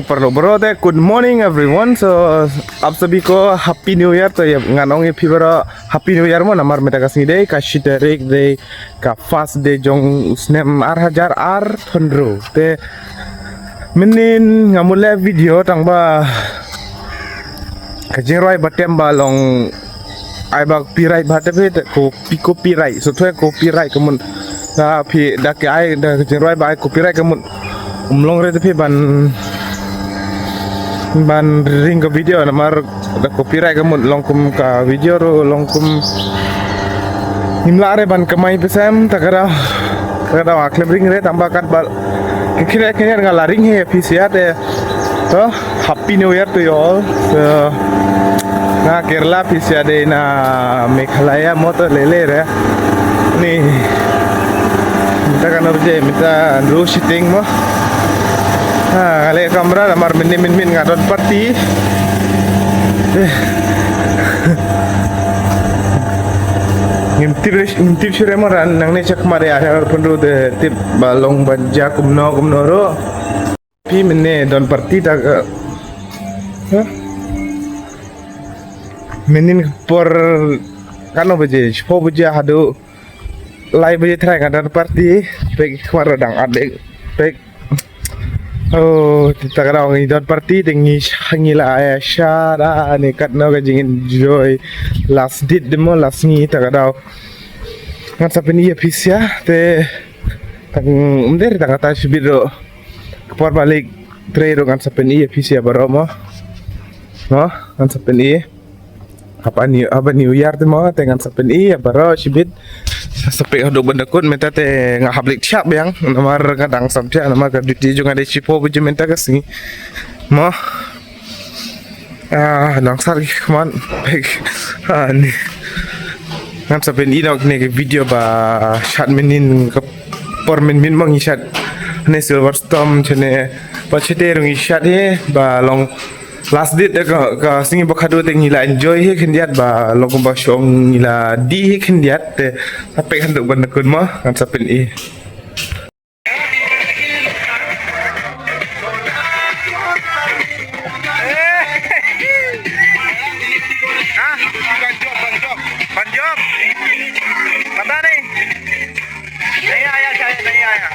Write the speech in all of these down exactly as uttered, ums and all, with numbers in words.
Paralok baroh te, good morning everyone. So, ap sabi ko Happy New Year. To, ïa, ngan ong ïa phi baroh Happy New Year mo, namar mynta ka sngi dei ka shi tarik, dei ka first day jong u snem ar hajar arphew hynriew. Te mynnin nga mut leh video tang ba ka jingrwai ba tem ba long ai ba copyright ba te phi, ko pi copyright, so thwe copyright ka mut. Da phi, da ki ai, da ka jingrwai ba ai copyright ka mut. Um long re te phi ban, ban ring ka video namar da copyright ka mut, long kum ka video ruh long kum ngim lah re ban kamai pisa em, ta ka daw, ta ka daw nga khlem ring re tang ba katba ki khyndiat khyndiat nga la ring hi phi sha te. To, Happy New Year to you all. So, nga Kerala, phi sha dei na Meghalaya mo, to lele re. Ni. Mynta katno baje, mynta hynriew shiteng mo. Ha, nga leh kamra namar mynnin mynnin nga don party. Eh. Ngim tip re, ngim tip shuh re mo, nangne shakhmat ïa, ïa pynrut te tip ba long ban jia kumno kumno ruh. Phi mynne don party ta ka. Hah? Mynnin por katno baje? Shiphew baje haduh lai baje trai ka don party. Pek khmar dang adek. Pek. Oh, ta ka daw ngi don party te ngi sha, ngi la ïa sha da ni katno ka jing enjoy. Last date de mo, last ngi ta ka daw. Ngan sa pyni ïa phi sha te tang, um, der tang kata shibit ruh. Ka por ba leit trei ruh ngan sa pyni ïa phi sha baroh mo. Mo, ngan sa pyni. Haba New, haba New Year te mo, te ngan sa pyni ïa baroh shibit. Sa pek haduh ban da kut mynta te nga hap leit thiah biang namar nga dang sam thiah namar ka duty jong nga dei shiphew baje mynta ka sngi. Mo. Ah, nang sar ki khmat pek. Ah, ni. Ngan sa pyni noh kine ki video ba shad mynnin ka por mynnin mo ngi shad. Ne Silver Storm chane ba chete ruh ngi shad hi ba long last date da ka, ka sngi ba khadduh te ngi la enjoy hi khyndiat ba long kumba shong ngi la dih hi khyndiat te. Sa pek haduh ban da kut mo, ngan sa pyni. Ha? Ban jop, ban jop. Ban jop. Mata ni. Nahi aaya, shayad nahi aaya.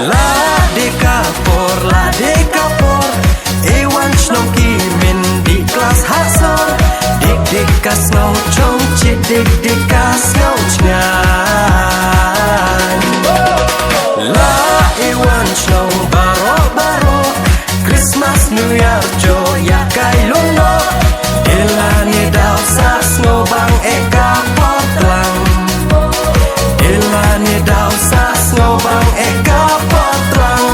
La dei ka por, la dei ka por, e wan shnong ki men dih klas ha sor. Dik dik ka sngew chong chit, dik dik ka sngew jngai. La e wan shnong baroh baroh, Christmas New Year jo ïa kai lum noh. Dei la ne daw sa sngewbang e ka por tlang. Dei la ne daw sa sngewbang e ka por tlang.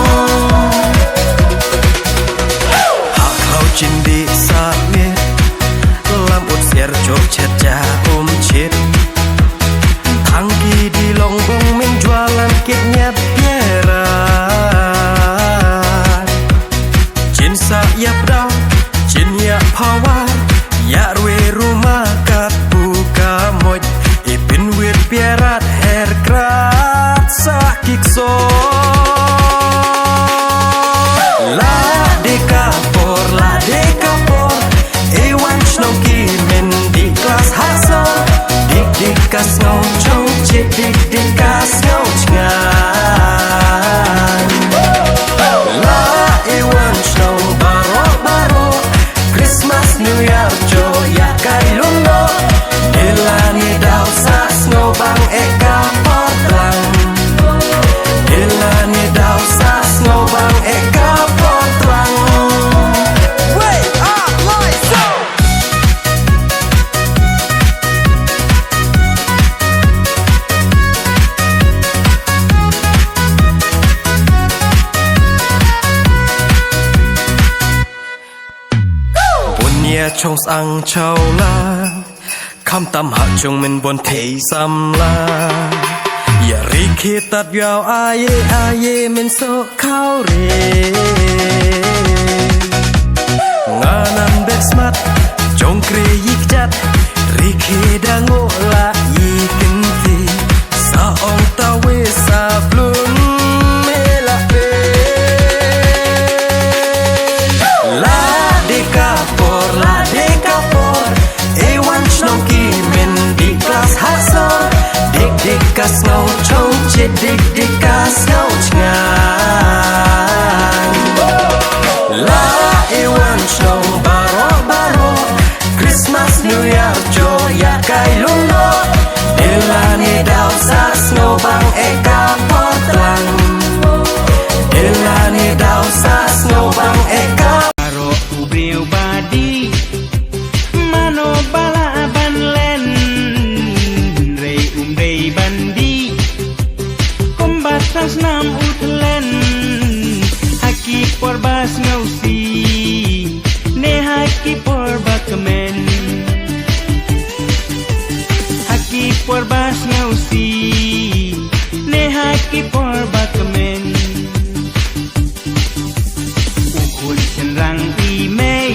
Ha khlaw chindi sa miet, lam ut siar jok chet ja um chit. Thang ki di long bong men jwalan kit nyat piera. Chin sa ïap daw, chin ïap pawar, ïa rwe ruma kat pu ka moj. I pynwit piarat her krat sa kik so. La dei ka por, la dei ka por, e wan shnong ki men dih klas ha sor. Dik dik ka sngew chong chit, dik dik ka sngew jngai. La e wan shnong baroh baroh, Christmas New Year jo ïa kai lum noh. Dei la ne daw sa sngewbang e ka por tlang. Dei la ne daw sa sngewbang e ka por tlang. Wei ah lai so. Bun ïa chong sang chaw la, kham tam ha chung men bun thei sam la. Ïa ri khi tat yaw aye aye men so khaw re. Nga nan bek smat, jong kre yik jat, ri khi da ngo la yi kin thi. Sa ong ta we sa blun me la pe. La dei ka por, la dei ka por, e wan shnong ki men dih klas ha sor. Dik dik ka sngew chong chit, dik dik ka sngew jngai. La e wan shnong baroh baroh, Christmas New Year jo ïa kai lum noh. Dei la ne daw sa sngewbang e ka por tlang. Dei la ne daw sa sngewbang e ka. Baroh u briew ba dih, mano ba lah ban len, hynrei um dei ban dih. Kumba tang snam u thlen, ha ki por ba sngewsih, ne ha ki por ba kmen. Ha ki por ba sngewsih, ne ha ki por ba kmen. U khun shynrang i mei,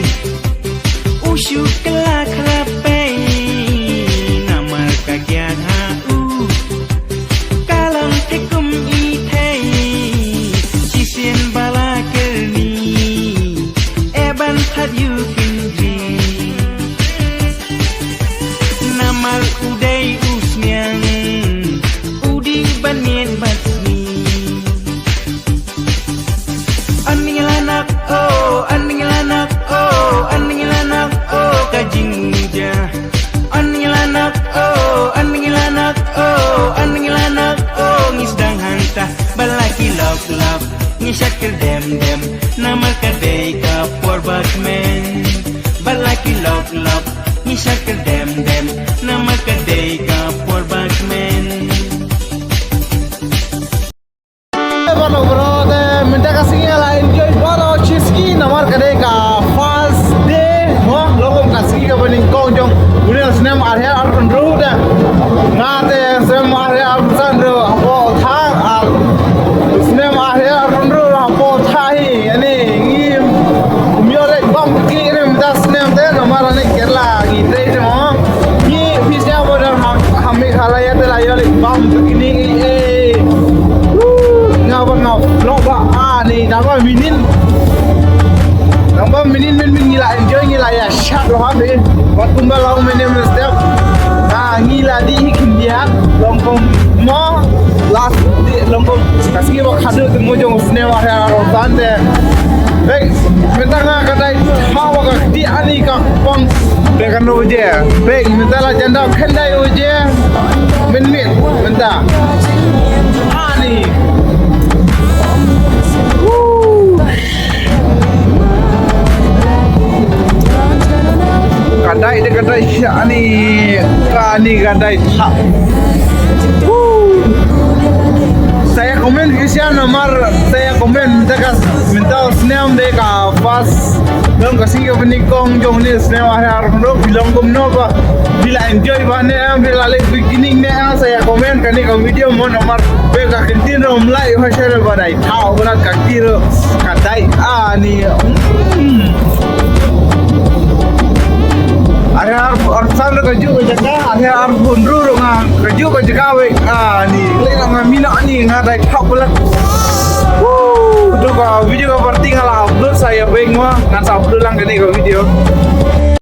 u shu kylla khlapei, namar ka kiad Batman, ba la ki lok lok, ngi shakl dem dem, namar ka dei ka por Batman. Bro, bro, te mynta ka sngi la enjoy bha la chiski, namar ka dei ka first day, mo, long kum ka sngi kaba nyngkong jong une u snem ar hajar arphew hynriew te. Nga te snem ar hajar arphew san ruh hapoh thang, ar snem ar hajar arphew hynriew ruh hapoh thang hi, ani ngi ym ïoh leit bam picnic ne mynta snem te, namar ani Kerala ngi trei te mo. Ngi phi sha border ha, ha Meghalaya te la ïoh leit bam picnic, eh. Woo, nga ba nga vlog ba, ani, nangba mynnin. Nangba mynnin, mynnin ngi la enjoy, ngi la ïa shad lo ha phi. Wat kumba long mynnin mynstep. Ah, ngi la dih hi khyndiat, long kum mo, last dih long kum ka sngi ba khadduh te mo jong u snem ar hajar arphew san te. Bek, mynta nga ka dei thaw ba ka kti ani ka pang. Bek, katno baje? Bek, mynta la jan dap khyndai baje mynmiet mynta. Ani. Woo. Ka dei de ka dei shani, kani ka dei tha. Woo. Sa ïa comment ki sha namar, sa ïa comment mynta ka, mynta u snem de ka first, long ka sngi kaba nyngkong jong une u snem ar hajar arphew hynriew, phi long kumno ba, phi la enjoy bha ne em, phi la leit picnic ne em, sa ïa comment kane ka video mo namar, bek ka ktien ruh ym lah ïoh ha sha ba dei thaw, ba ka ktien ruh ka dei ani. Hmm. Ar hajar arphew san ruh kajuh ka jaka, ar hajar arphew hynriew ruh nga kajuh ka jaka bek ani. Lei nga mih noh ani, nga dei thaw palat. Woo, tu ka video ka party nga la upload sa ïa bek mo, ngan sa upload lang kane ka video.